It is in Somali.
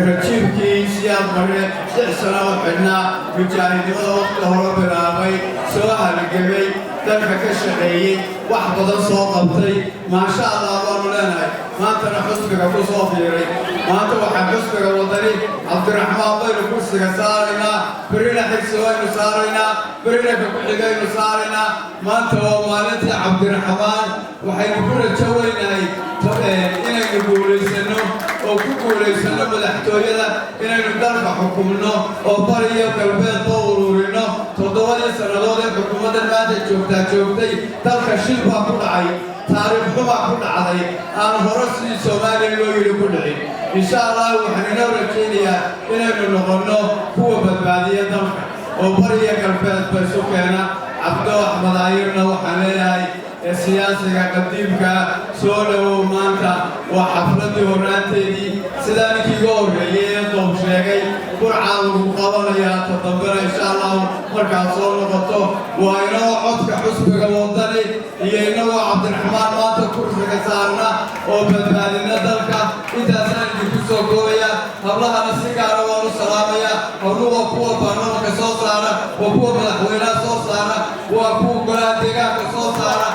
Rajiibkii Siyaad Barre 6 sano u xidhnaa, mujaahidnimada waqti hore bilaabay, soo halgamay, dalka ka shaqeeyey, wax badan soo qabtay. Maasha Allah baanu leenahay. Maantana xusbiga ku soo fiiray. Maanta waxaa xusbiga Wadani Cabdiraxmaan baynu kursiga saaraynaa, berrina Xigsi waynu saaraynaa, berrina ka ku-xigaynu saaraynaa. Maanta waa maalintii Cabdiraxmaan. Waxaynu ku rajo weynahay inaynu guulaysanno oo ku guulaysanno madaxtooyada, inaynu dalka xukumno oo bari iyo galbeedba uruurino. 7dii sannadood ee xukuumaddan maanta joogtaa joogtay, dalka shil baa ku dhacay, taariikh xumaa ku dhacday aan hore sidii Soomaaliya loo yidhi ku dhicin. Insha Allah waxaan inoo rajaynayaa inaynu noqonno kuwa badbaadiya dalka oo bari iyo galbeedba isu keena. Cabdo Axmed Ayirna waxaan leeyahay, ee siyaasiga qadiimka, soo dhowow. Maanta waa xafladdii horraanteedii. Sidaa ninkii iga horreeyey ee Doob sheegay, Burcaa lagu qabanayaa ta dambena, insha Allahu, markaad soo noqoto. Waa inoo codka xusbiga Wadani iyo inagoo Cabdiraxmaan maanta kursiga saarna oo badbaadina dalka. Intaasaan idinku soo koobaya. Hablahana si gaara waan u salaamaya. Habluhu waa kuwa baarlamanka soo saara, waa kuwa madaxweynaha soo saara, waa kuwa golaha deegaanka soo saara.